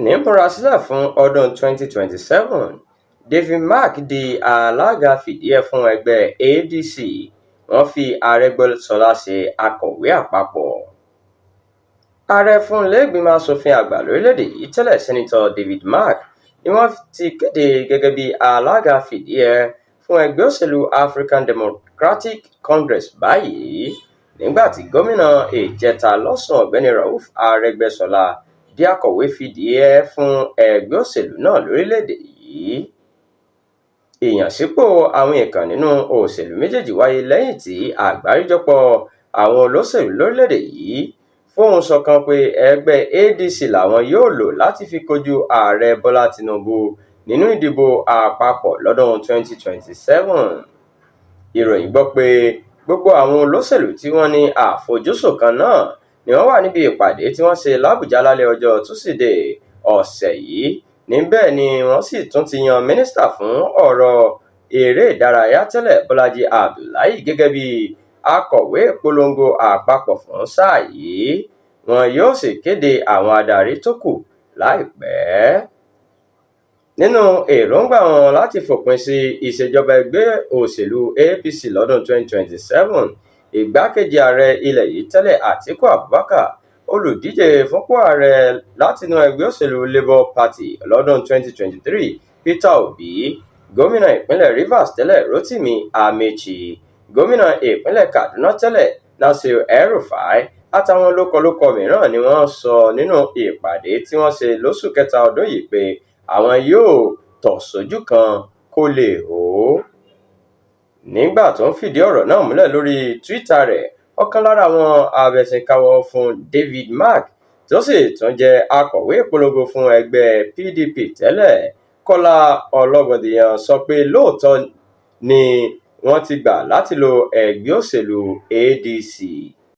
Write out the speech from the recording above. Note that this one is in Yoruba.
Nímúrasílẹ̀ fún ọdún 2027, David Mark di alága fìdíhẹ fún ẹgbẹ́ ADC, wọ́n fi Arẹ́gbẹ́ṣọlá ṣe akọ̀wé àpapọ̀. Ààrẹ fún ilé ìgbìmọ̀ aṣòfin àgbà lórílẹ̀-èdè yìí tẹ́lẹ̀, Sẹ́nitọ́ David Mark, ni wọ́n ti kéde gẹ́gẹ́ bí alága fìdíhẹ fún ẹgbẹ́ òṣèlú African Democratic Congress báyìí, nígbà tí gómìnà Ìjẹta lọ́sùn Ọ̀gbẹ́ni Rauf Arẹ́gbẹ́ṣọlá di akọ̀wé fìdíhẹ fún ẹgbẹ́ òṣèlú náà lórílẹ̀-èdè yìí. Ìyànsípò àwọn èèkàn nínú òṣèlú méjèèjì wáyé lẹ́yìn tí àgbáríjọpọ̀ àwọn olóṣèlú lórílẹ̀-èdè yìí fohùn ṣọ̀kan pé ẹgbẹ́ ADC làwọn yóò lò láti fi kojú Ààrẹ Bọ́lá Tinubu nínú ìdìbò àpapọ̀ lọ́dún 2027. Ìròyìn gbọ́ pé gbogbo àwọn olóṣèlú tí wọ́n ní àfojúsùn kan náà ni wọ́n wà níbi ìpàdé tí wọ́n ṣe làbújá lálẹ́ ọjọ́ Túsìdeè ọ̀sẹ̀ yìí. Níbẹ̀ ni wọ́n sì tún ti yan mínísítà fún ọ̀rọ̀ eré ìdárayá tẹ́lẹ̀, Bọ́lájí Abdullahi, gẹ́gẹ́ bí akọ̀wé ìpolongo àpapọ̀ fún sáà yìí. Wọn yóò sì kéde àwọn adarí tó kù láìpẹ́. Nínú èròńgbà wọn láti fòpin sí ìṣèjọba ẹgbẹ́ òṣèlú APC lọ́dún 2027, igbákejì ààrẹ ilẹ̀ yìí tẹ́lẹ̀, Atiku Abubakar, olùdíje fúnpò ààrẹ látinú ẹgbẹ́ òṣèlú Labour Party lọ́dún 2023, Peter Obi, gómìnà ìpínlẹ̀ Rivers tẹ́lẹ̀, Rotimi Amaechi, gómìnà ìpínlẹ̀ Kaduna tẹ́lẹ̀, Nasir El-Rufai, àtàwọn lókọlókọ mìíràn ni wọ́n sọ nínú ìpàdé tí wọ́n ṣe lóṣù kẹta ọdún yìí pé àwọn yóò tọ̀ sójú kan kó lè hó. Nígbà tó ń fìdí ọ̀rọ̀ náà múlẹ̀ lórí Twitter rẹ̀, ọ̀kan lára àwọn abẹ̀sìnkáwọ́ fún David Mark tó sì tún jẹ́ akọ̀wé ìpolongo fún ẹgbẹ́ PDP tẹ́lẹ̀, Kọ́lá Ọlọ́gbọ́ndìyàn, sọ pé lóòótọ́ ni wọ́n ti gbà láti lo ẹgbẹ́ òṣèlú ADC.